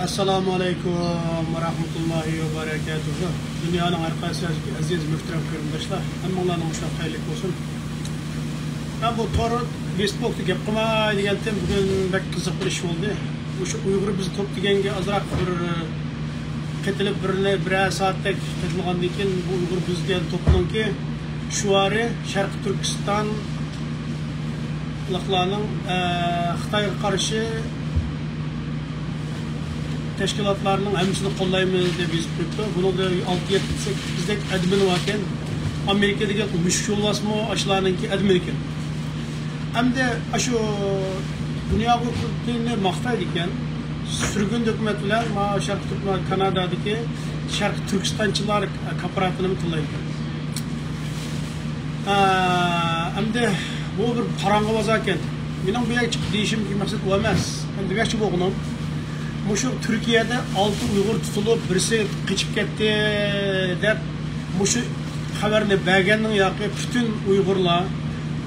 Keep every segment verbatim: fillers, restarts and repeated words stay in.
ئەسسالامۇ ئەلەيكۇم ۋە رەھمەتۇللاھى ۋە بەرەكاتۇھۇ. دۇنيانىڭ ھەر قايسى يەردىكى ئەزىز مۆھتەرەم قېرىنداشلار، ھەممىڭلارنىڭ ئىشلىرى خەيرلىك بولسۇن. مەن بۇ تور فېيسبۇكتا گەپ قىلماي دېگەنتىم، بۈگۈن بەك قىزىق بىر ئىش بولدى. مۇشۇ ئۇيغۇر بىز توپ دېگەنگە ئازراق بىر قېتىلىپ، بىر، بىرەر سائەتتەك قېتىلغاندىن كېيىن، بۇ ئۇيغۇر بىز دېگەن توپنىڭكى شوئارى شەرقىي تۈركىستانلىقلارنىڭ، ئە، خىتايغا قارشى تەشكىلاتلارنىڭ ھەممىسىنى قوللايمىز دەپ يېزىپ قويۇپتۇ. بۇنىڭدا ئالتە يەتتە بىزدەك ئەدمىن باركەن، ئامېرىكىدىكى مۈشۈك يولۋاسمۇ ئاشۇلارنىڭكى ئەدمىنىكەن. ئەمدى ئاشۇ دۇنيا ھوقۇقىنى ماختايدىكەن، سۈرگۈن ھۆكۈمەت بىلەن ما شەرقىي تۈركمەن، كانادادىكى شەرقىي تۈركىستانچىلار كوپىراتىپىنىمۇ تىللايدىكەن. ئە، ئەمدى بۇ بىر پاراڭغا بازاركەن. مېنىڭ بۇ يەرگە چىقىپ دېيىشىمدىكى مەقسەت ئۇ ئەمەس. مەن دېمەكچى بولغىنىم، مۇشۇ تۈركىيەدە ئالتە ئۇيغۇر تۇتۇلۇپ، بىرسى قېچىپ كەتتى دەپ، مۇشۇ خەۋەرنى بەرگەننىڭ ياقى پۈتۈن ئۇيغۇرلار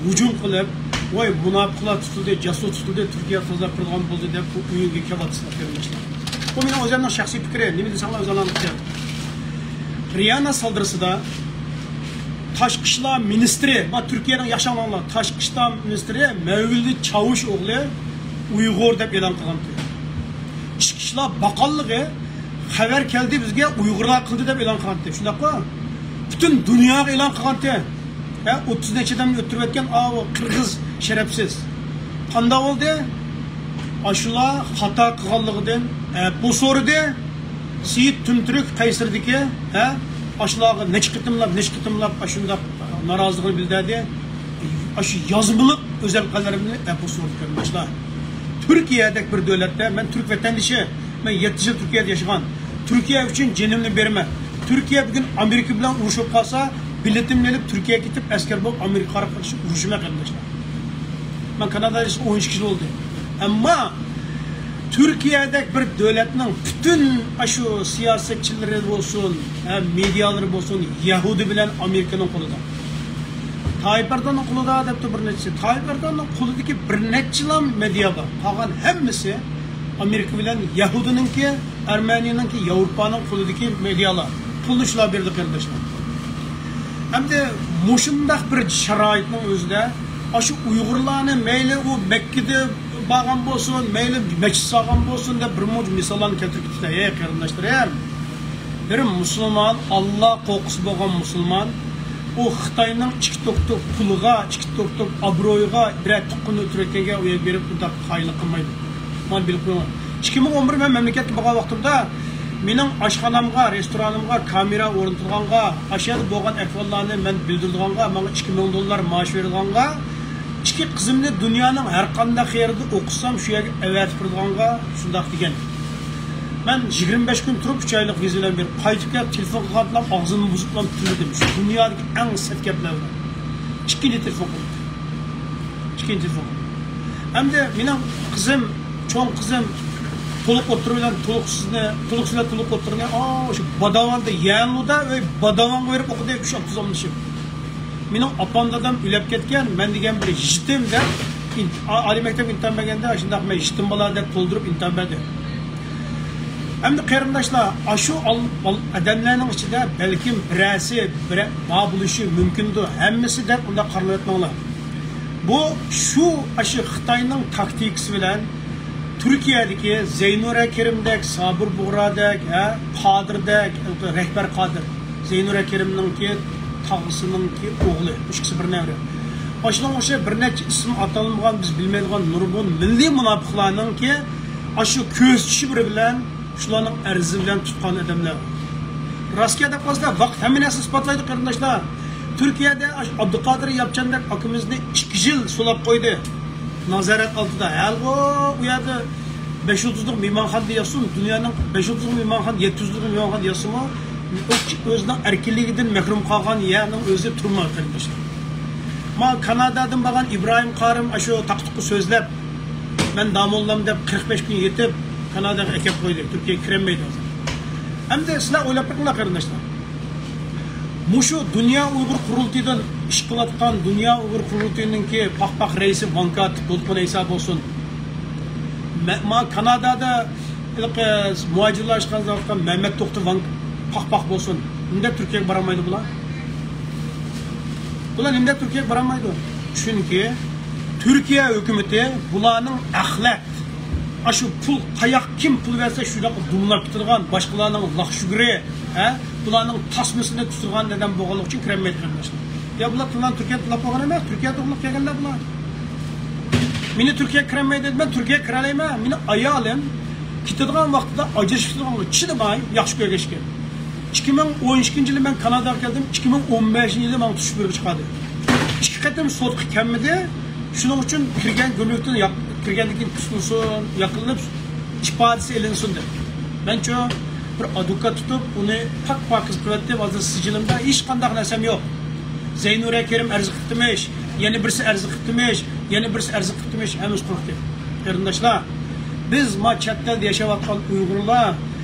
ھۇجۇم قىلىپ، ۋاي، مۇناپىقلار تۇتۇلدى، جاسۇس تۇتۇلدى، تۈركىيە تازا قىلىدىغان بولدى دەپ بۇ ئويۇنغا كېلىۋاتىسىلەر، قېرىنداشلار. بۇ مېنىڭ ئۆزۈمنىڭ شەخسىي پىكرى. نېمە دېسەڭلار ئۆزۈڭلارنىڭ ئىختىيارى. رىيانا سالدۇرسىدا تاشقى ئىشلار مىنىستىرى، ما تۈركىيەنىڭ، ياخشى ئاڭلاڭلار، تاشقى ئىشلار مىنىستىرى مەۋلۇت چاۋۇش ئوغلى ئۇيغۇر دەپ ئېلان قىلغانتى. ئىچكى ئىشلار باقانلىقى خەۋەر كەلدى بىزگە، ئۇيغۇرلار قىلدى دەپ ئېلان قىلغانتى. شۇنداققۇ؟ پۈتۈن دۇنياغا ئېلان قىلغانتى. ھە، ئوتتۇز نەچچە ئادەمنى ئۆلتۈرۈۋەتكەن ئاۋۇ قىرغىز شەرەپسىز. قانداق بولدى؟ ئاشۇلار خاتا قىلغانلىقىدىن ئەپۇ سورىدى. سېيىت تۈمتۈرك قەيسىردىكى، ھە، ئاشۇلارغا نەچچە قېتىملاپ، نەچچە قېتىملاپ ئاشۇنداق نارازىلىقىنى بىلدۈردى. ئاشۇ يازمىلىق ئۆزەل قەلەمنى ئەپۇ سورىدى، قېرىنداشلار. تۈركىيەدەك بىر دۆلەتتە، مەن تۈرك ۋەتەندىشى، مەن يەتتە يىل تۈركىيەدە ياشىغان. تۈركىيە ئۈچۈن جېنىمنى بېرىمەن. تۈركىيە بۈگۈن ئامېرىكا بىلەن ئۇرۇشۇپ قالسا، بېلىتىمنى ئېلىپ تۈركىيەگە كېتىپ ئەسكەر بولۇپ ئامېرىكىغا قارشى ئۇرۇشىمەن، قېرىنداشلار. مەن كانادادا ياشىغىلى ئون ئىككى يىل بولدى. ئەمما تۈركىيەدەك بىر دۆلەتنىڭ پۈتۈن ئاشۇ سىياسەتچىلىرى بولسۇن، ھە، مېدىيالىرى بولسۇن، يەھۇدىي بىلەن ئامېرىكىنىڭ قولىدا. تايىپ ئەردوغاننىڭ قولىدا دەپتۇ بىر نەچچىسى. تايىپ ئەردوغاننىڭ قولىدىكى بىر نەچچىلا مېدىيا بار. قالغان ھەممىسى ئامېرىكا بىلەن يەھۇدىينىڭكى، ئەرمەنىينىڭكى، ياۋروپانىڭ قولىدىكى مېدىيالار. پۇلنى شۇلار بېرىدۇ، قېرىنداشلار. ئەمدى مۇشۇنداق بىر شارائىتنىڭ ئۆزىدە ئاشۇ ئۇيغۇرلارنى مەيلى ئۇ مەككىدە بارغان بولسۇن، مەيلى مەسچىت سالغان بولسۇن دەپ بىر مۇنچە مىساللارنى كەلتۈرۈپ كېتىدۇ. ھەي قېرىنداشلىرىم، بىر مۇسۇلمان، ئاللا قورقۇسى بولغان مۇسۇلمان، ئۇ خىتاينىڭ ئىككى توك توك پۇلىغا، ئىككى توك توك ئابرۇيىغا، بىرەر تۇغقىنىنى ئۆلتۈرۈۋەتكەنگە ئۇ يەرگە بېرىپ ئۇنداق خائىنلىق قىلمايدۇ. مانا بىلىپ قويۇڭلار. ئىككى مىڭ ئون بىر مەن مەملىكەتكە بارغان ۋاقتىمدا مېنىڭ ئاشخانامغا، رېستورانىمغا كامېرا ئورنىتىلغانغا، ئاشۇ يەردە بولغان ئەھۋاللارنى مەن بىلدۈرىدىغانغا، ماڭا ئىككى مىڭ دوللار مائاش بېرىدىغانغا، ئىككى قىزىمنى دۇنيانىڭ ھەر قانداق يېرىدە ئوقۇتسام شۇ يەرگە ئەۋەتىپ بېرىدىغانغا شۇنداق دېگەن. مەن يىگىرمە بەش كۈن تۇرۇپ، ئۈچ ئايلىق ۋىزا بىلەن بېرىپ قايتىپ كېلىپ تېلېفون قىلغانتىملا ئاغزىمنى بۇزۇپلا تىللىدىم. شۇ دۇنيادىكى ئەڭ سەت گەپلەر بىلەن. ئىككىنچى تېلېفون قىلدى. ئىككىنچى تېلېفون. ئەمدى مېنىڭ قىزىم، چوڭ قىزىم تولۇق ئوتتۇرا بىلەن تولۇقسىزنى، تولۇقسىز بىلەن تولۇق ئوتتۇرىنى، ئا، شۇ باداۋاندا، يەنلۇدا، ئۆي باداۋانغا بېرىپ ئوقۇدى، ئۈچ ئاپتوبۇس ئالمىشىپ. مېنىڭ ئاپام دادام ئۆلۈپ كەتكەن، مەن دېگەن بىر يېتىم دەپ، ئىن-، ئا-، ئالىي مەكتەپكە ئىمتىھان بەرگەندە، ئاشۇنداق مەن يېتىم بالا دەپ تولدۇرۇپ ئىمتىھان بەردى. ئەمدى قېرىنداشلار، ئاشۇ ئال-، ئال-، ئادەملەرنىڭ ئىچىدە بەلكىم بىرەرسى، بىرە-، بار بولۇشى مۇمكىندۇ، ھەممىسى دەپ ئۇنداق قارىلىۋەتمەڭلار. بۇ شۇ، ئاشۇ خىتاينىڭ تاكتىكىسى بىلەن تۈركىيەدىكى زەينۇرە كېرىمدەك، سابىر بۇغرادەك، ھە، قادىردەك، رەھبەر قادىر. زەينۇرە كېرىمنىڭكى تاغىسىنىڭكى ئوغلى، ئىككىسى بىر نەۋرە. ئاشۇنىڭغا ئوخشاپ بىر نەچچە ئىسمى ئاتالمىغان، بىز بىلمەيدىغان نۇرغۇن مىللىي مۇناپىقلارنىڭكى ئاشۇ كۆز چىشى بىر بىلەن شۇلارنىڭ ئەرزى بىلەن تۇتقان ئادەملەر. راست گەپ دەپ قالسا، ۋاقىت ھەممە نەرسىنى ئىسپاتلايدۇ، قېرىنداشلار. تۈركىيەدە ئاشۇ ئابدۇقادىر ياپچاندەك ئاكىمىزنى ئىككى يىل سولاپ قويدى. نازارەت ئالدىدا. ھەلىغۇ ئۇ يەردە بەش يۇلتۇزلۇق مېھمانخانىدا ياتسۇن، دۇنيانىڭ بەش يۇلتۇزلۇق مېھمانخانا، يەتتە يۇلتۇزلۇق مېھمانخانىدا ياتسىمۇ، ئۆزىنىڭ ئەركىنلىكىدىن مەھرۇم قالغان يەرنىڭ ئۆزى تۇرمايدۇ، قېرىنداشلار. ما كانادادىن بارغان ئىبراھىم قارىم ئاشۇ تاقا-تۇقا سۆزلەپ، مەن داموللام دەپ قىرىق بەش كۈن يېتىپ، كاناداغا ئەكەپ قويدى. تۈركىيەگە كىرەلمەيدۇ ھازىر. ئەمدى سىلەر ئويلاپ بېقىڭلار، قېرىنداشلار. مۇشۇ دۇنيا ئۇيغۇر قۇرۇلتىيىدىن ئىش قىلىۋاتقان دۇنيا ئۇيغۇر قۇرۇلتىيىنىڭكى پاخ-پاخ رەئىسى ۋانكات دولقۇن ئەيسا بولسۇن. مە-، ما كانادادا ھېلىقى مۇھاجىرلار ئىشقان زاۋۇتقا مەمەت توختى ۋاڭ پاق-پاق بولسۇن. نېمە دەپ تۈركىيەگە بارالمايدۇ بۇلار؟ بۇلار نېمە دەپ تۈركىيەگە بارالمايدۇ؟ چۈنكى تۈركىيە ھۆكۈمىتى بۇلارنىڭ ئەخلەت، ئاشۇ پۇل، قاياق كىم پۇل بەرسە شۇنداق دومىلاپ كېتىدىغان، باشقىلارنىڭ لاخشۇگىرى، ھە؟ بۇلارنىڭ تاسمىسىنى تۇتىدىغان ئادەم بولغانلىقى ئۈچۈن كىرەلمەيدۇ قېرىنداشلار. يا بۇلار تىللان تۈركىيەدە تىللاپ قويغان ئەمەس، تۈركىيەدە تۇغۇلۇپ كەلگەنلەر بۇلار. مېنى تۈركىيەگە كىرەلمەيدۇ دېدى، مەن تۈركىيەگە كىرەلەيمەن. مېنى ئايالىم كېتىدىغان ۋاقتىدا ئاجرىشىپ كېتىدىغانغا چىدىماي ياخشى كۆرگەچكە. ئىككى مىڭ ئون ئىككىنچى يىلى مەن كاناداغا كەلدىم، ئىككى مىڭ ئون بەشىنچى يىلى ماڭا تۇتۇش بۇيرۇقى چىقاردى. ئىككى قېتىم سوتقا كەلمىدى. شۇنىڭ ئۈچۈن كىرگەن گۈمرۈكتىن ياق-، كىرگەندىن كېيىن تۇتۇلسۇن، ياقلىنىپ ئىپادىسى ئېلىنسۇن دەپ. مەنچۇ بىر ئادۋوكات تۇتۇپ، ئۇنى پاك-پاكىز قىلىۋەتتىم. ھازىر سىجىلىمدا ھېچقانداق نەرسەم يوق. زەينۇرە كېرىم ئەرز قىپتىمىش، يەنە بىرسى ئەرز قىپتىمىش، يەنە بىرسى ئەرز قىپتىمىش، ھەممىسى قۇرۇقتى. قېرىنداشلار، بىز ما چەت ئەلدە ياشاۋاتقان ئۇيغۇرلار،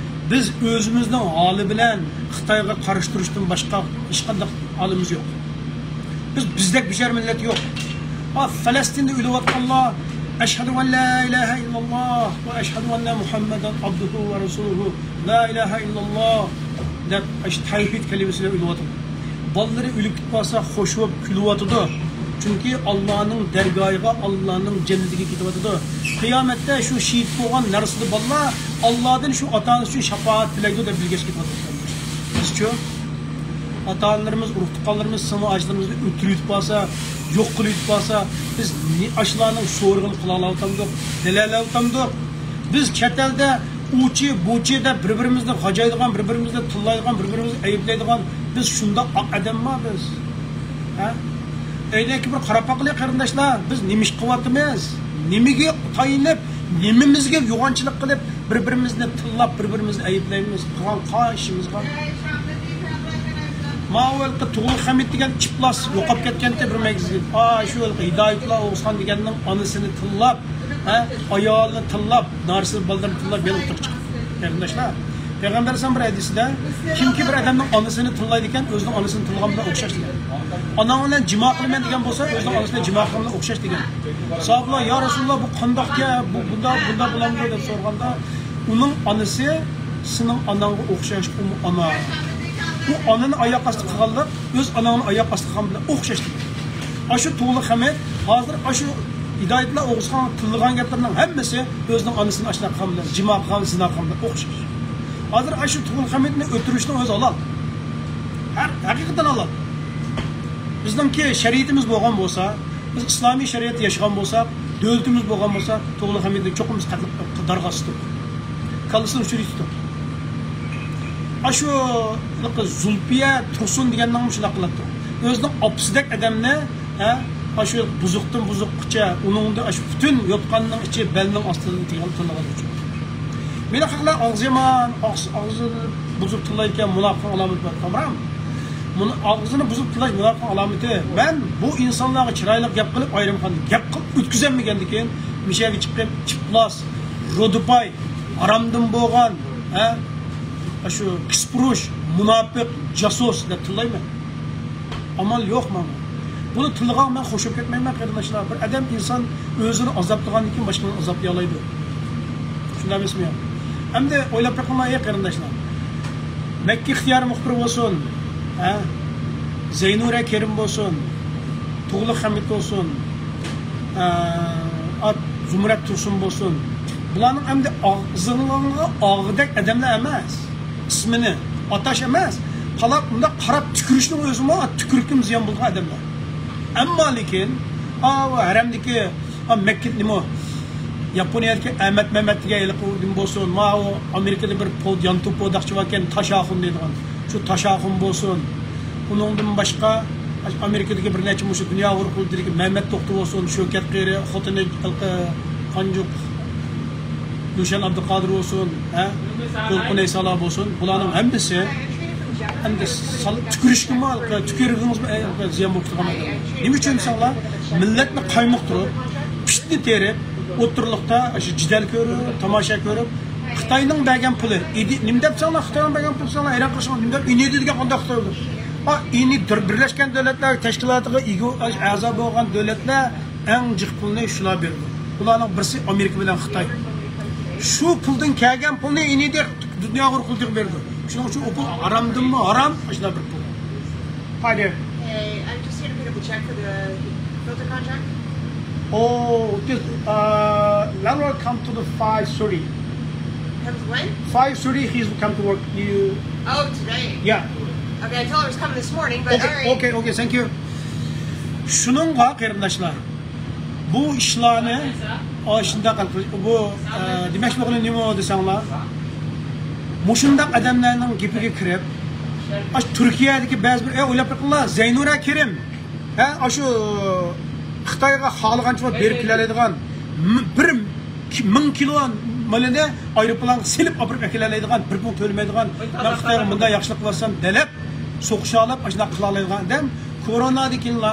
بىز ئۆزىمىزنىڭ ھالى بىلەن خىتايغا قارشى تۇرۇشتىن باشقا ھېچقانداق ھالىمىز يوق. بىز بىزدەك بىچارە مىللەت يوق. ئا، فەلەستىندە ئۆلۈۋاتقانلار، «ئەشھەدۇ ئەن لا ئىلاھە ئىللاللا ۋە ئەشھەدۇ ئەننە مۇھەممەدەن ئابدۇھۇ ۋە رەسۇلۇھۇ، لا ئىلاھە ئىللاللا» دەپ، ئاشۇ تەۋھىد كەلىمىسى بىلەن ئۆلۈۋاتىدۇ. بالىلىرى ئۆلۈپ كېتىپ قالسا، خوش بولۇپ كۈلۈۋاتىدۇ. چۈنكى ئاللانىڭ دەرگاھىغا، ئاللانىڭ جەننىتىگە كېتىۋاتىدۇ. قىيامەتتە شۇ شېھىت بولغان نەرسىدە بالىلار ئاللادىن شۇ ئاتا-ئانىسى ئۈچۈن شاپائەت تىلەيدۇ دەپ بىلگەچ كېتىۋاتىدۇ. بىزچۇ؟ ئاتا-ئانىلىرىمىز، ئۇرۇق-تۇغقانلىرىمىز، سىڭلى-ئاچىلىرىمىزنى ئۆلتۈرۈۋېتىپ قالسا، يوق قىلىۋېتىپ قالسا، بىز نى-، ئاشۇلارنىڭ سورىقىنى قىلالاۋاتامدۇق، بىلەلەۋاتامدۇق؟ بىز چەت ئەلدە ئۇچى، بۇچى دەپ بىر-بىرىمىزنى غاجايدىغان، بىر-بىرىمىزنى تىللايدىغان، بىر-بىرىمىزنى ئەيىبلەيدىغان، بىز شۇنداق ئاق ئادەمما بىز؟ ھە؟ ئەينەككە بىر قاراپ باقىلى قېرىنداشلار، بىز نېمە ئىش قىلىۋاتىمىز؟ نېمىگە تايىنىپ، نېمىمىزگە يوغانچىلىق قىلىپ، بىر-بىرىمىزنى تىللاپ، بىر-بىرىمىزنى ئەيىبلەيمىز؟ قىلغان قايسى ئىشىمىز بار؟ ماۋۇ ھېلىقى تۇغلۇق خەمىت دېگەن ئىپلاس يوقاپ كەتكەنتى بىر مەگىزىن. ئا، شۇ ھېلىقى ھىدايەتۇللا ئوغۇزخان دېگەننىڭ ئانىسىنى تىللاپ، ھە، ئايالىنى تىللاپ، نارسىز بالىلىرىنى تىللاپ يەنە ئوتتۇرىغا چىقىپتۇ. قېرىنداشلار، پەيغەمبەر ئەلەيھىسسالام بىر ھەدىسىدە، كىمكى بىر ئادەمنىڭ ئانىسىنى تىللايدىكەن، ئۆزىنىڭ ئانىسىنى تىللىغان بىلەن ئوخشاش دېگەن. ئاناڭ بىلەن جىما قىلىمەن دېگەن بولسا، ئۆزىنىڭ ئانىسى بىلەن جىما قىلغان بىلەن ئوخشاش دېگەن. ساھابىلار، يا رەسۇلاللا، بۇ قانداقكەن، بۇ بۇنداق، بۇنداق بولامدۇ دەپ سورىغاندا، ئۇنىڭ ئانىسى سېنىڭ ئاناڭغا ئوخشاش، ئۇمۇ ئانا. ئۇ ئانىنى ئاياق ئاستى قىلغانلىق، ئۆز ئاناڭنى ئاياق ئاستى قىلغان بىلەن ئوخشاش دېگەن. ئاشۇ تۇغلۇق خەمىت، ھازىر ئاشۇ ھىدايەتۇللا ئوغۇزخان تىللىغان گەپلىرىنىڭ ھەممىسى ئۆزىنىڭ ئانىسىنى ئاشۇنداق قىلغان بىلەن، جىما قىلغان، زىنا قىلغان بىلەن ئوخشاش. ھازىر ئاشۇ تۇغلۇق خەمىتنى ئۆلتۈرۈشنىڭ ئۆزى ھالال. ھەر، ھەقىقەتەن ھالال. بىزنىڭكى شەرىئىتىمىز بولغان بولسا، بىز ئىسلامىي شەرىئەتتە ياشىغان بولساق، دۆلىتىمىز بولغان بولسا، تۇغلۇق خەمىتنى چوقۇم بىز قەتل دارغا ئاستۇق. كاللىسىنى ئۇچۇرۇۋېتىپتۇ. ئاشۇ زۇلپىيە تۇرسۇن دېگەننىڭ شۇنداق قىلاتتۇ. ئۆزىنىڭ ئاپىسىدەك ئادەمنى، ھە، ئاشۇ بۇزۇقتىن بۇزۇققىچە، ئۇنىڭدا ئاشۇ پۈتۈن يوتقاننىڭ ئىچى، بەلنىڭ ئاستىدىن تىللىغانلىقى ئۈچۈن. مېنى خەقلەر ئاغزى يامان، ئاغزى، ئاغزىنى بۇزۇپ تىللايدىكەن، مۇناپىقنىڭ ئالامىتى بار. كامران، مۇنى ئاغزىنى بۇزۇپ تىللاش مۇناپىقنىڭ ئالامىتى. مەن بۇ ئىنسانلارغا چىرايلىق گەپ قىلىپ، ئايرىم قىلىپ، گەپ قىلىپ ئۆتكۈزەلمىگەندىكىن، مۇشۇ يەرگە چىقىپ، ئىپلاس، رودىپاي، ھارامدىن بولغان، ھە، شۇ پىسپۇرۇش، مۇناپىق، جاسۇس دەپ تىللايمەن. ئامال يوق ماڭا. بۇنى تىللىغان مەن خوش بولۇپ كەتمەيمەن، قېرىنداشلار. بىر ئادەم، ئىنسان ئۆزىنى ئازابلىغاندىن كېيىن باشقىلارنى ئازابلىيالايدۇ. شۇنداق ئەمەسمۇ يا؟ ئەمدى ئويلاپ بېقىڭلار، ئەي قېرىنداشلار. مەككە ئىختىيارىي مۇخبىرى بولسۇن، ھە؟ زەينۇرە كېرىم بولسۇن، تۇغلۇق خەمىت بولسۇن، ئە، ئات زۇمرەت تۇرسۇن بولسۇن. بۇلارنىڭ ئەمدى ئاغزىغا ئاغىدەك ئادەملەر ئەمەس. ئىسمىنى ئاتاش ئەمەس، قالاپ مۇنداق قاراپ تۈكۈرۈشنىڭ ئۆزىمۇ تۈكۈرۈككىمۇ زىيان بولىدىغان ئادەملەر. ئەمما لېكىن، ئاۋۇ ھەرەمدىكى، ئا، مەككە نېمە، ياپونىيەدىكى ئەمەت مەمەت دېگەن ھېلىقى نېمە بولسۇن، ماۋۇ ئامېرىكىدا بىر پو-، يانتۇ پوداقچى باركەن، تاش ئاخۇن دەيدىغان، شۇ تاش ئاخۇن بولسۇن. ئۇنىڭدىن باشقا، ئامېرىكىدىكى بىر نەچچە مۇشۇ دۇنيا ئۇرۇقلىرىدىكى مەمەت توختى بولسۇن، شۆكەت قېرى، خوتۇنى ھېلىقى قانجۇق، گۈلشەن ئابدۇقادىر بولسۇن، ھە؟ دولقۇن ئەيسالار بولسۇن، بۇلارنىڭ ھەممىسى ئەمدى سال-، تۈكۈرۈشكىمۇ، تۈكۈرگىڭىزمۇ زىيان بولۇپ تۇرغان ئادەم. نېمە ئۈچۈن دېسەڭلار، مىللەتنى قايمۇقتۇرۇپ، پىتنە تېرىپ، ئوتتۇرىلىقتا شۇ جېدەل كۆرۈپ، تاماشا كۆرۈپ، خىتاينىڭ بەرگەن پۇلى، ئىدى-، نېمە دەپسەڭلار، خىتاينىڭ بەرگەن پۇلى دېسەڭلار، ھەيران قالىسىڭلار، نېمە دەپ، ئىنىدى دېگەن قانداق خىتاي بولدى؟ ئا، ئىنى بىر-، بىرلەشكەن دۆلەتلەر تەشكىلاتىغا ئىگە، ئەزا بولغان دۆلەتلەر ئەڭ جىق پۇلنى شۇلار بېرىدۇ. بۇلارنىڭ بىرسى ئامېرىكا بىلەن خىتاي. شۇ پۇلدىن كەلگەن پۇلنى ئېنىدى دۇنيا ئۇيغۇر قۇرۇلتىيىغا بېرىدۇ. شۇنىڭ ئۈچۈن ئۇ پۇل ھارامدىنمۇ ھارام، ئاشۇنداق بىر پۇل. Hi there. Hey, I'm just here to pick up a check for the filter contract. Oh, this uh, landlord come to the five thirty. Comes when? Five thirty, he's come to work. You Oh, today? Yeah. Okay, I told her I was coming this morning, but all right. Okay, okay, okay, thank you. شۇنىڭغا قېرىنداشلار، بۇ ئىشلارنى ئاشۇنداق قىلىپ، بۇ ئە، دېمەكچى بولغىنىم نېمە دېسەڭلار، مۇشۇنداق ئادەملەرنىڭ گېپىگە كىرىپ، ئاشۇ تۈركىيەدىكى بەزى بىر، ئە، ئويلاپ بېقىڭلار، زەينۇرە كېرىم، ھە، ئاشۇ خىتايغا خالىغانچە بېرىپ كېلەلەيدىغان، م-، بىر ك-، مىڭ كىلو مالىنى ئايروپىلانغا سېلىپ ئاپىرىپ ئەكېلەلەيدىغان، بىر پۇل تۆلىمەيدىغان، مەن خىتايغا مۇنداق ياخشىلىق قىلىۋاتسام دەپ، سوقۇشالاپ، ئاشۇنداق قىلالايدىغان ئادەم. كورونادىن كېيىنلا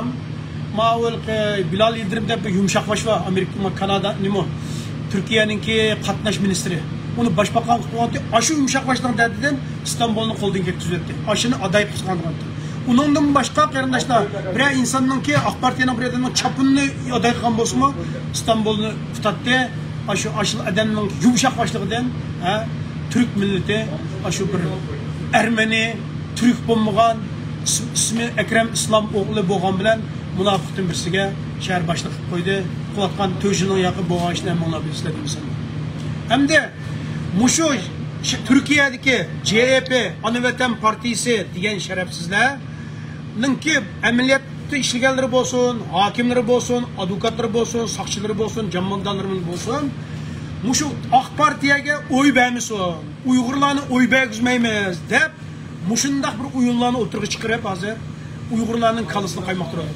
ماۋۇ ھېلىقى بىلال يىلدىرىم دەپ بىر يۇمشاق باش بار، ئامېرىكا، كانادا، نېمە، تۈركىيەنىڭكى قاتناش مىنىستىرى. ئۇنى باشباقان قىلىپ قويغانتى، ئاشۇ يۇمشاق باشنىڭ دەردىدىن ئىستانبۇلنى قولدىن كەتكۈزۈۋەتتى. ئاشۇنى ئاداي قىلغانتى. ئۇنىڭدىن باشقا قېرىنداشلار، بىرەر ئىنساننىڭكى، ئاق پارتىيەنىڭ بىر ئادەمنىڭ چاپىنىنى ئاداي قىلغان بولسىمۇ، ئىستانبۇلنى پۇتاتتى. ئاشۇ، ئاشۇ ئادەمنىڭ يۇمشاق باشلىقىدىن، ھە، تۈرك مىللىتى، ئاشۇ بىر ئەرمېنى، تۈرك بولمىغان، ئىس-، ئىسمى ئەكرەم ئىسلام ئوغلى بولغان بىلەن مۇناپىقتىن بىرسىگە شەھەر باشلىقى قىلىپ قويدى. قىلىۋاتقان تۆشىنىڭ ياقى بولغان ئىشنى ھەممىڭلار بىلىسىلەر دېمىسەم. ئەمدى مۇشۇ ش-، تۈركىيەدىكى جې ئې پې، ئانا ۋەتەن پارتىيىسى دېگەن شەرەپسىزلەرنىڭكى ئەمەلىيەتتە ئىشلىگەنلىرى بولسۇن، ھاكىملىرى بولسۇن، ئادۋوكاتلىرى بولسۇن، ساقچىلىرى بولسۇن، جامالدانلىرىمىز بولسۇن، مۇشۇ ئاق پارتىيەگە ئوي بەرمىسۇن، ئۇيغۇرلارنى ئوي بەرگۈزمەيمىز دەپ، مۇشۇنداق بىر ئويۇنلارنى ئوتتۇرىغا چىقىرىپ، ھازىر ئۇيغۇرلارنىڭ كاللىسىنى قايماقتۇرىدۇ.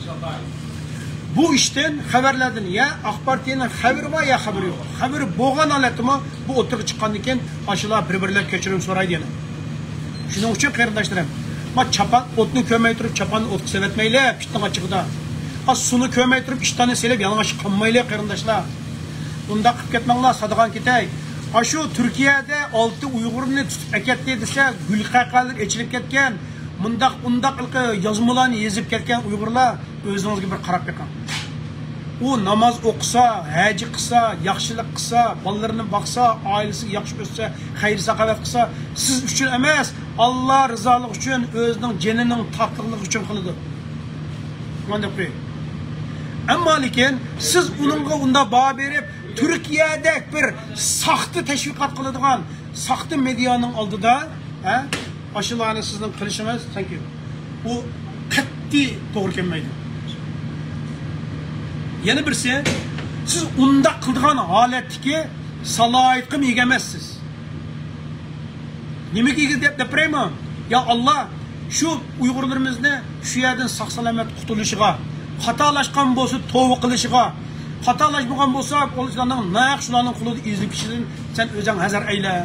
بۇ ئىشتىن خەۋەرلەردىن يا ئاق پارتىيەنىڭ خەۋىرى بار، يا خەۋىرى يوق. خەۋىرى بولغان ھالەتتىمۇ بۇ ئوتتۇرىغا چىققاندىن كېيىن ئاشۇلار بىر-بىرلەپ كەچۈرۈم سورايدۇ يەنە. شۇنىڭ ئۈچۈن قېرىنداشلىرىم، ما چاپان، ئوتنى كۆرمەي تۇرۇپ چاپاننى ئوتقا سېلىۋەتمەيلى، پىتنىڭ ئاچچىقىدا. ھا، سۇنى كۆرمەي تۇرۇپ ئىشتاننى سېلىپ يالىڭاچ قالمايلى قېرىنداشلار. ئۇنداق قىلىپ كەتمەڭلار، سادىغان كېتەي. ئاشۇ تۈركىيەدە ئالتە ئۇيغۇرنى تۇتۇپ ئەكەتتى دېسە، گۈلقەقەلىرى ئېچىلىپ كەتكەن، مۇنداق، ئۇنداق يازمىلارنى يېزىپ كەتكەن ئۇيغۇرلار، ئۆزىڭىزگە بىر قاراپ بېقىڭ. ئۇ ناماز ئوقۇسا، ھەج قىلسا، ياخشىلىق قىلسا، بالىلىرىنى باقسا، ئائىلىسىگە ياخشى ئۆتسە، خەير-ساخاۋەت قىلسا، سىز ئۈچۈن ئەمەس، ئاللا رىزالىقى ئۈچۈن، ئۆزىنىڭ جېنىنىڭ تاتلىقلىقى ئۈچۈن قىلىدۇ. مانداق قويۇڭ. ئەمما لېكىن سىز ئۇنىڭغا ئۇنداق باھا بېرىپ، تۈركىيەدەك بىر ساختا تەشۋىقات قىلىدىغان ساختا مېدىيانىڭ ئالدىدا، ھە، ئاشۇلارنى سىزنىڭ قىلىشىڭىز، سەنكى، بۇ قەتئىي توغرا كەلمەيدۇ. يەنە بىرسى، سىز ئۇنداق قىلىدىغان ھالەتتىكى سالاھىيەتكىمۇ ئىگە ئەمەسسىز. نېمىگە ئىگە دەپ، دەپ بېرەيمۇ؟ يا ئاللا، شۇ ئۇيغۇرلىرىمىزنى شۇ يەردىن ساق-سالامەت قۇتۇلۇشىغا، خاتالاشقان بولسا توۋا قىلىشىغا، خاتالاشمىغان بولسا، ئۇلارنىڭ نەق شۇلارنىڭ قولىدا ئېزىلىپ كېتىشىدىن سەن ئۆزۈڭ ھەزەر ئەيلە.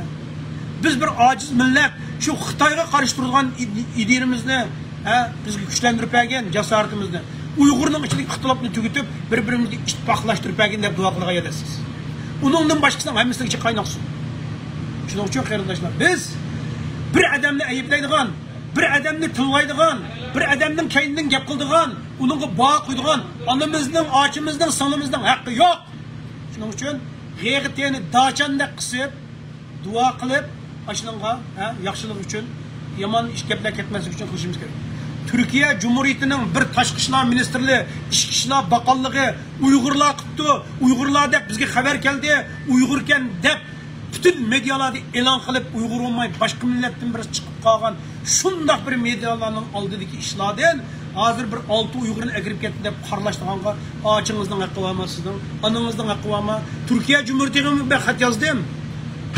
بىز بىر ئاجىز مىللەت، شۇ خىتايغا قارشى تۇرىدىغان ئىد-، ئىدىيىمىزنى، ھە، بىزگە كۈچلەندۈرۈپ بەرگىن، جاسارىتىمىزنى. ئۇيغۇرنىڭ ئىچىدىكى ئىختىلاپنى تۈگىتىپ، بىر-بىرىمىزگە ئىتتىپاقلاشتۇرۇپ بەرگىن دەپ دۇئا قىلغان ئەدەسسىز. ئۇنىڭدىن باشقىسىنىڭ ھەممىسىنىڭ ئىچى قايناقسۇن. شۇنىڭ ئۈچۈن قېرىنداشلار، بىز بىر ئادەمنى ئەيىبلەيدىغان، بىر ئادەمنى تىللايدىغان، بىر ئادەمنىڭ كەينىدىن گەپ قىلىدىغان، ئۇنىڭغا باھا قويىدىغان، ئانىمىزنىڭ، ئاچىمىزنىڭ، سىڭلىمىزنىڭ ھەققى يوق. شۇنىڭ ئۈچۈن غېغىتىنى داچاندەك قىسىپ، دۇئا قىلىپ، ئاشۇنىڭغا، ھە، ياخشىلىق ئۈچۈن، يامان ئىش گەپلەر كەتمەسلىكى ئۈچۈن قىلىشىمىز كېرەك. تۈركىيە جۇمھۇرىيىتىنىڭ بىر تاشقى ئىشلار مىنىستىرلىرى، ئىچكى ئىشلار باقانلىقى ئۇيغۇرلار قىپتۇ، ئۇيغۇرلار دەپ بىزگە خەۋەر كەلدى، ئۇيغۇركەن دەپ پۈتۈن مېدىيالاردا ئېلان قىلىپ، ئۇيغۇر بولماي باشقا مىللەتتىن بىرسى چىقىپ قالغان شۇنداق بىر مېدىيالارنىڭ ئالدىدىكى ئىشلاردىن ھازىر بىر ئالتە ئۇيغۇرنى ئەكىرىپ كەتتى دەپ قارىلاشتۇرغانغا ئاچىڭىزنىڭ ھەققى بارمۇ سىزنىڭ؟ ئانىڭىزنىڭ ھەققى بارمۇ؟ تۈركىيە جۇمھۇرىيىتىگىمۇ مەن خەت يازدىم.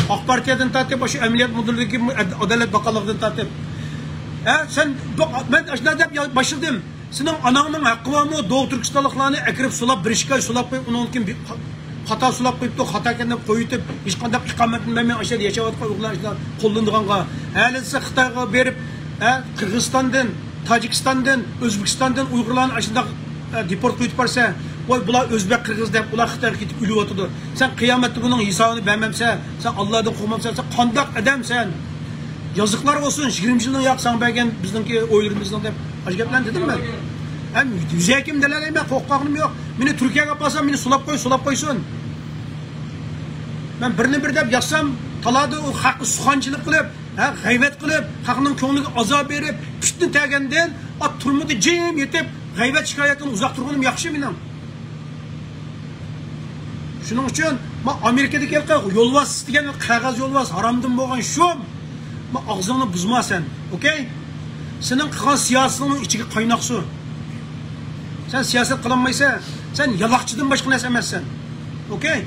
ئاق پارتىيەدىن تارتىپ، ئاشۇ ئەمەلىيەت مۇدىرلىكى، ئادالەت باقانلىقىدىن تارتىپ. ھە، سەن، مەن ئاشۇنداق دەپ باشلىدىم. سېنىڭ ئاناڭنىڭ ھەققى بارمۇ؟ دوغۇ تۈركىستانلىقلارنى ئەكىرىپ سولاپ، بىر ئىككى ئاي سولاپ قويۇپ، ئۇنىڭدىن كېيىن بىر خاتا سولاپ قويۇپتۇ، خاتا ئىكەن دەپ قويۇۋېتىپ، ھېچقانداق ئىقامەتنى بەرمەي ئاشۇ يەردە ياشاۋاتقان ئۇيغۇرلار ئاشۇنداق قوللىنىدىغانغا. ھەلىسى خىتايغا بېرىپ، ھە، قىرغىزىستاندىن، تاجىكىستاندىن، ئۆزبېكىستاندىن ئۇيغۇرلارنى ئاشۇنداق، ھە، دېپورت قىلىۋېتىپ بارسا، ۋاي، بۇلار ئۆزبەك، قىرغىز دەپ، ئۇلار خىتايغا كېتىپ ئۆلۈۋاتىدۇ. سەن قىيامەتتە بۇنىڭ ھېسابىنى بەرمەمسەن، سەن ئاللادىن قورقمامسەن، سەن قانداق ئادەمسەن؟ يازىقلار بولسۇن، يىگىرمە يىلدىن ياق ساڭا بەرگەن بىزنىڭكى ئۆيلىرىمىزنىڭ دەپ ئاشۇ گەپلەرنى دېدىم مەن. ھەم يۈزەكىم دەلەلەيمەن، قورققانلىقىم يوق. مېنى تۈركىيەگە ئاپارسا، مېنى سولاپ قوي، سولاپ قويسۇن. مەن بىرنى بىر دەپ يازسام، تالادا ئۇ خەققە سۇخانچىلىق قىلىپ، ھە، غەيۋەت قىلىپ، خەقنىڭ كۆڭلىگە ئازاب بېرىپ، پىتنە تەگەندىن، ئات تۈرمىدە جىم يېتىپ، غەيۋەت شىكايەتتىن ئۇزاق تۇرغىنىم ياخشى مېنىڭ. شۇنىڭ ئۈچۈن، ما ئامېرىكىدىكى ھېلىقى يولۋاس دېگەن قەغەز يولۋاس، ھارامدىن بولغان شۇم، ما ئاغزىڭنى بۇزما سەن، ئوكەي؟ سېنىڭ قىلغان سىياسىتىڭنىڭ ئىچىگە قايناق سۇ. سەن سىياسەت قىلالمايسەن، سەن يالاقچىدىن باشقا نەرسە ئەمەسسەن. ئوكەي.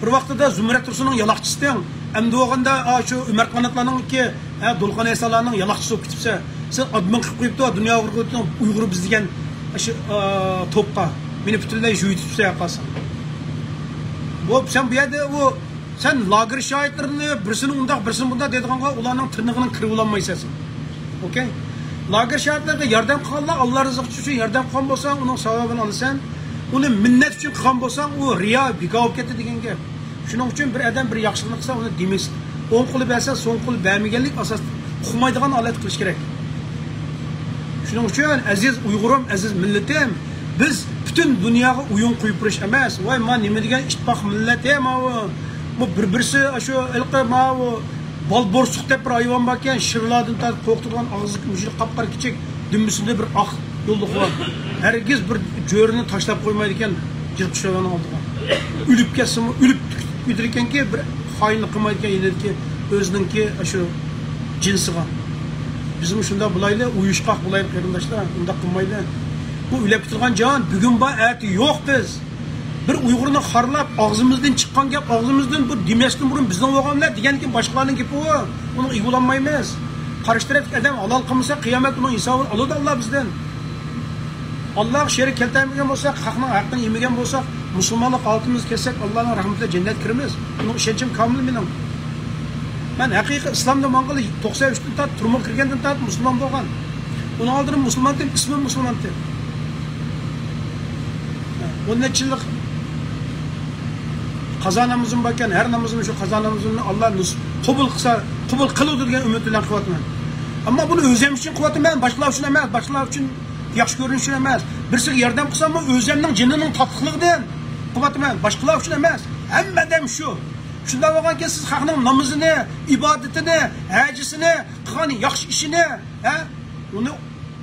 بىر ۋاقتىدا زۇمرەت تۇرسۇننىڭ يالاقچىسى ئىدىڭ. ئەمدى بولغاندا، ئا، شۇ ئۆمەرت قاناتلارنىڭكى، ھە، دولقۇن ئەيسالارنىڭ يالاقچىسى بولۇپ كېتىپسەن. سېنى ئادمىن قىلىپ قويۇپتۇ، دۇنيا ئۇيغۇر، ئۇيغۇر بىز دېگەن شۇ، ئا، توپقا. مېنى پۈتۈنلەي يۇيۇۋېتىپسەن قالساڭ. بوپ، سەن بۇ يەردە ئۇ، سەن لاگېر شاھىتلىرىنى بىرسىنى ئۇنداق، بىرسىنى بۇنداق دەيدىغانغا ئۇلارنىڭ تىرنىقىنىڭ كىرى بولالمايسەن سەن. ئوكەي؟ لاگېر شاھىتلىرىغا ياردەم قىلغانلار ئاللا رىزقى ئۈچۈن ياردەم قىلغان بولساڭ، ئۇنىڭ ساۋابىنى ئالىسەن. ئۇنى مىننەت ئۈچۈن قىلغان بولساڭ، ئۇ رىيا، بىكار بولۇپ كەتتى دېگەن گەپ. شۇنىڭ ئۈچۈن بىر ئادەم بىر ياخشىلىقنى قىلسا، ئۇنى دېمەس، ئوڭ قولى بەرسە، سول قولى بەرمىگەنلىك ئاساس ئۇقمايدىغان ھالەت قىلىش كېرەك. شۇنىڭ ئۈچۈن، ئەزىز ئۇيغۇرۇم، ئەزىز مىللىتىم، بىز پۈتۈن دۇنياغا ئويۇن قويۇپ بېرىش ئەمەس. ۋاي، ما نېمە دېگەن ئىتتىپاق مىللەت، ھە، ماۋۇ. بۇ بىر-بىرسى، شۇ ھېلىقى ماۋۇ بالبورسۇق دەپ بىر ھايۋان باركەن، شىرلاردىن تارتىپ قورقۇتىدىغان، ئاغزى مۇشۇنداق قاپقارا كىچىك، دۈمبىسىدە بىر ئاق يوللۇق بار. ھەرگىز بىر جۆرىنى تاشلاپ قويمايدىكەن جىرتقۇچ ھايۋاننىڭ ئالدىغا. ئۆلۈپ كەتسىمۇ، ئۆلۈپ كېتىدىكەنكى، بىر خائىنلىق قىلمايدىكەن يېنىدىكى ئۆزىنىڭكى شۇ جىنسىغا. بىزمۇ شۇنداق بولايلى، ئۇيۇشقاق بولايلى قېرىنداشلار، ئۇنداق قىلمايلى. بۇ ئۆلۈپ كېتىدىغان جاھان، بۈگۈن بار، ئەتە يوق بىز. بىر ئۇيغۇرنى خارلاپ، ئاغزىمىزدىن چىققان گەپ، ئاغزىمىزدىن بۇ دېمەستىن بۇرۇن بىزنىڭ بولغانلار دېگەندىن كېيىن باشقىلارنىڭ گېپى ئۇ. ئۇنىڭغا ئىگە بولالمايمىز. قارشى تەرەپتىكى ئادەم ھالال قىلمىسا، قىيامەت ئۇنىڭ ھېسابىنى ئالىدۇ ئاللا بىزدىن. ئاللاغا شېرىك كەلتۈرمىگەن بولساق، خەقنىڭ ھەققىنى يېمىگەن بولساق، مۇسۇلمانلىق ھالىتىمىزگە كەلسەك، ئاللانىڭ رەھمىتىدە جەننەتكە كىرىمىز. بۇنىڭ ئىشەنچىم كامىل مېنىڭ. مەن ھەقىقىي ئىسلامدا ماڭغىلى توقسان ئۈچتىن تارتىپ، تۈرمىگە كىرگەندىن تارتىپ مۇسۇلمان بولغان. ئۇنىڭ ئالدىدا مۇسۇلمان ئىدىم، ئىسمىم مۇسۇلمان ئىدى. ئون نەچچە يىللىق قازا نامىزىم باركەن، ھەر نامىزىمنى، شۇ قازا نامىزىمنى ئاللا نۇس-، قوبۇل قىلسا، قوبۇل قىلىدۇ دېگەن ئۈمىد بىلەن قىلىۋاتىمەن. ئەمما بۇنى ئۆزۈم ئۈچۈن قىلىۋاتىمەن، باشقىلار ئۈچۈن ئەمەس، باشقىلار ئۈچۈن ياخشى كۆرۈنۈش ئۈچۈن ئەمەس. بىرسىگە ياردەم قىلساممۇ ئۆزۈمنىڭ جېنىنىڭ تاتلىقلىقىدىن قىلىۋاتىمەن، باشقىلار ئۈچۈن ئەمەس. ھەممە ئادەم شۇ. شۇنداق بولغانكەن، سىز خەقنىڭ نامىزىنى، ئىبادىتىنى، ھەجىسىنى، قىلغان ياخشى ئىشىنى، ھە، ئۇنى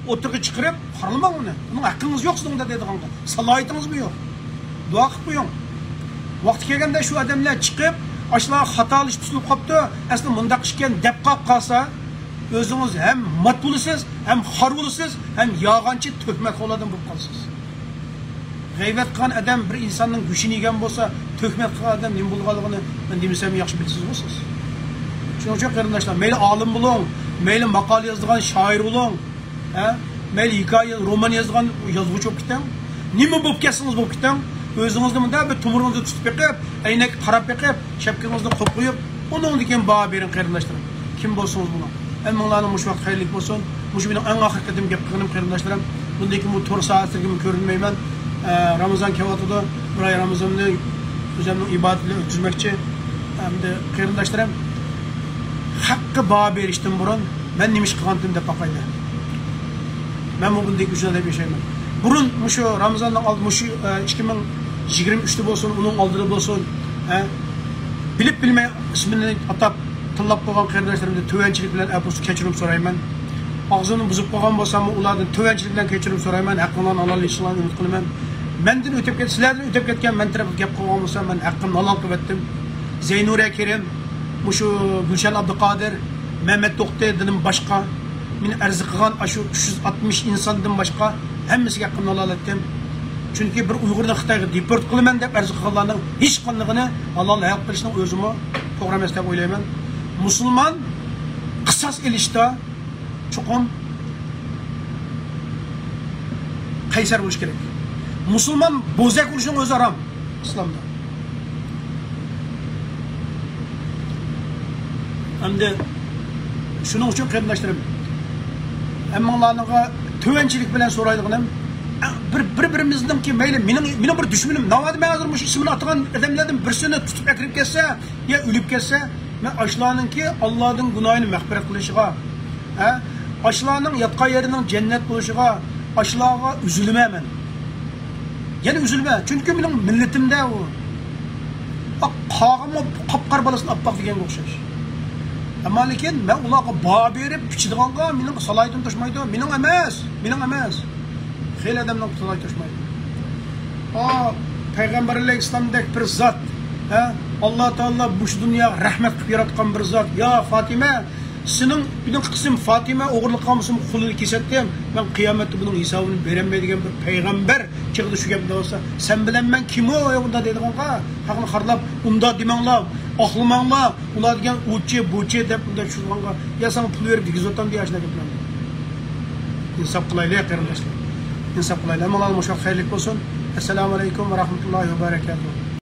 ئوتتۇرىغا چىقىرىپ قارىلىماڭ ئۇنى. ئۇنىڭ ھەققىڭىز يوق سىزنىڭ ئۇنداق دەيدىغانغا. سالاھىيىتىڭىزمۇ يوق. دۇئا قىلىپ قويۇڭ. ۋاقتى كەلگەندە شۇ ئادەملەر چىقىپ، ئاشۇلار خاتالىشىپ تۇتۇلۇپ قاپتۇ، ئەسلى مۇنداق ئىكەن دەپ قاپ قالسا، ئۆزىڭىز ھەم مات بولىسىز، ھەم خار بولىسىز، ھەم يالغانچى تۆھمەتخورلاردىن بولۇپ قالىسىز. غەيۋەت قىلغان ئادەم بىر ئىنساننىڭ گۆشىنى يېگەن بولسا، تۆھمەت قىلغان ئادەم نېمە بولىدىغانلىقىنى مەن دېمىسەم ياخشى بىلىسىزغۇ سىز. شۇنىڭ ئۈچۈن قېرىنداشلار، مەيلى ئالىم بولۇڭ، مەيلى ماقالە يازىدىغان شائىر بولۇڭ، ھە؟ مەيلى ھېكايە، رومان يازغان يازغۇچى بولۇپ كېتىڭ. نېمە بولۇپ كەتسىڭىز بولۇپ كېتىڭ. ئۆزىڭىزنى مۇنداق بىر تومۇرىڭىزنى تۇتۇپ بېقىپ، ئەينەككە قاراپ بېقىپ، شەپكىڭىزنى قويۇپ قويۇپ، ئۇنىڭدىن كېيىن باھا بېرىڭ قېرىنداشلىرىم. كىم بولسىڭىز بولۇڭ. ھەممىڭلارنىڭ مۇشۇ ۋاقىت خەيرلىك بولسۇن. مۇشۇ مېنىڭ ئەڭ ئاخىرقى قېتىم گەپ قىلغىنىم قېرىنداشلىرىم. بۇندىن كېيىن بۇ تور ساھەسىگىمۇ كۆرۈنمەيمەن. ئە، رامىزان كېلىۋاتىدۇ. بىر ئاي رامىزاننى ئۆزۈمنىڭ ئىبادىتى بىلەن ئۆتكۈزمەكچى. ئەمدى قېرىنداشلىرىم، خەققە باھا بېرىشتىن بۇرۇن مەن نېمە ئىش قىلغانتىم دەپ باقايلى. مەنمۇ بۇندىن كېيىن شۇنداق دەپ ياشايمەن. بۇرۇن مۇشۇ رامىزاننىڭ ئالدى، مۇشۇ، ئە، ئىككى مىڭ يىگىرمە ئۈچتە بولسۇن، ئۇنىڭ ئالدىدا بولسۇن، ھە، بىلىپ بىلمەي ئىسمىنى ئاتاپ تىللاپ قويغان قېرىنداشلىرىمدىن تۆۋەنچىلىك بىلەن ئەپۇسۇ كەچۈرۈم سورايمەن. ئاغزىمنى بۇزۇپ قويغان بولساممۇ ئۇلاردىن تۆۋەنچىلىك بىلەن كەچۈرۈم سورايمەن. ھەققىڭلارنى ھالال ئېلىشىڭلارنى ئۈمىد قىلىمەن. مەندىن ئۆتۈپ كەت-، سىلەردىن ئۆتۈپ كەتكەن مەن تەرەپكە گەپ قىلغان بولسام مەن ھەققىمنى ھالال قىلىۋەتتىم. زەينۇرە كېرىم، مۇشۇ گۈلشەن ئابدۇقادىر، مەمەت توختى، دىنىم باشقا، مېنى ئەرز قىلغان ئاشۇ ئۈچ يۈز ئاتمىش ئىنساندىن باشقا ھەممىسىگە ھەققىمنى ھالال ئەتتىم. چۈنكى بىر ئۇيغۇرنى خىتايغا دېپورت قىلىمەن دەپ ئەرز قىلغانلارنىڭ ھېچقاندىقىنى ھالال ھەل قىلىشنىڭ ئۆزىمۇ توغرا ئەمەس دەپ ئويلايمەن. مۇسۇلمان قىساس ئېلىشتا چوقۇم قەيسەر بولۇش كېرەك. مۇسۇلمان بوزەك ئۇرۇشنىڭ ئۆزى ھارام ئىسلامدا. ئەمدى شۇنىڭ ئۈچۈن قېرىنداشلىرىم، ھەممىڭلارنىڭغا تۆۋەنچىلىك بىلەن سورايدىغىنىم، بىر، بىر-بىرىمىزنىڭكى مەيلى، مېنىڭ، مېنىڭ بىر دۈشمىنىم، ناۋادا مەن ھازىر مۇشۇ ئىسمىنى ئاتىغان ئادەملەردىن بىرسىنى تۇتۇپ ئەكىرىپ كەتسە، يا ئۆلۈپ كەتسە، مەن ئاشۇلارنىڭكى ئاللادىن گۇناھىنى مەغپىرەت قىلىشىغا، ھە؟ ئاشۇلارنىڭ ياتقان يېرىنىڭ جەننەت بولۇشىغا، ئاشۇلارغا ئۈزۈلىمەن مەن. يەنە ئۈزۈلمە، چۈنكى مېنىڭ مىللىتىمدە ئۇ. قاغىمۇ قاپقارا بالىسىنى ئاپئاق دېگەنگە ئوخشاش. ئەمما لېكىن مەن ئۇلارغا باھا بېرىپ پىچىدىغانغا مېنىڭ سالاھىيىتىم توشمايدۇ. مېنىڭ ئەمەس، مېنىڭ ئەمەس. خېلى ئادەمنىڭ سالاھىيىتى توشمايدۇ. ئا، پەيغەمبەر ئەلەيھىسسالامدەك بىر زات، ھە؟ ئاللا تائالا مۇشۇ دۇنياغا رەھمەت قىلىپ ياراتقان بىر زات. يا فاتىمە، سېنىڭ بىنىڭ قىسىم فاتىمە ئوغرىلىق قىلمىسىمۇ قولىنى كېسەتتىم. مەن قىيامەتتە بۇنىڭ ھېسابىنى بېرەلمەيدىغان بىر پەيغەمبەر چېغىدا شۇ گەپنى دەۋاتسا، سەن بىلەن مەن كىم ئۇ ئۇنداق دەيدىغانغا، خەقنى خارلاپ، ئۇنداق دېمەڭلار، ئاقلىماڭلار، ئۇلار دېگەن ئۇچى، بۇچى دەپ ئۇنداق چۈشۈرگەنغا، يا ساڭا پۇل بېرىپ دېگۈزۈۋاتامدۇ يا ئاشۇنداق گەپلەرنى. ئىنساپ قىلايلى قېرىنداشلار. ئىنساپ قىلايلى. ھەممىڭلارغا مۇشۇ خەيرلىك بولسۇن. ئەسسالامۇ ئەلەيكۇم ۋە رەھمەتۇللاھى ۋە بەرەكاتۇھۇ.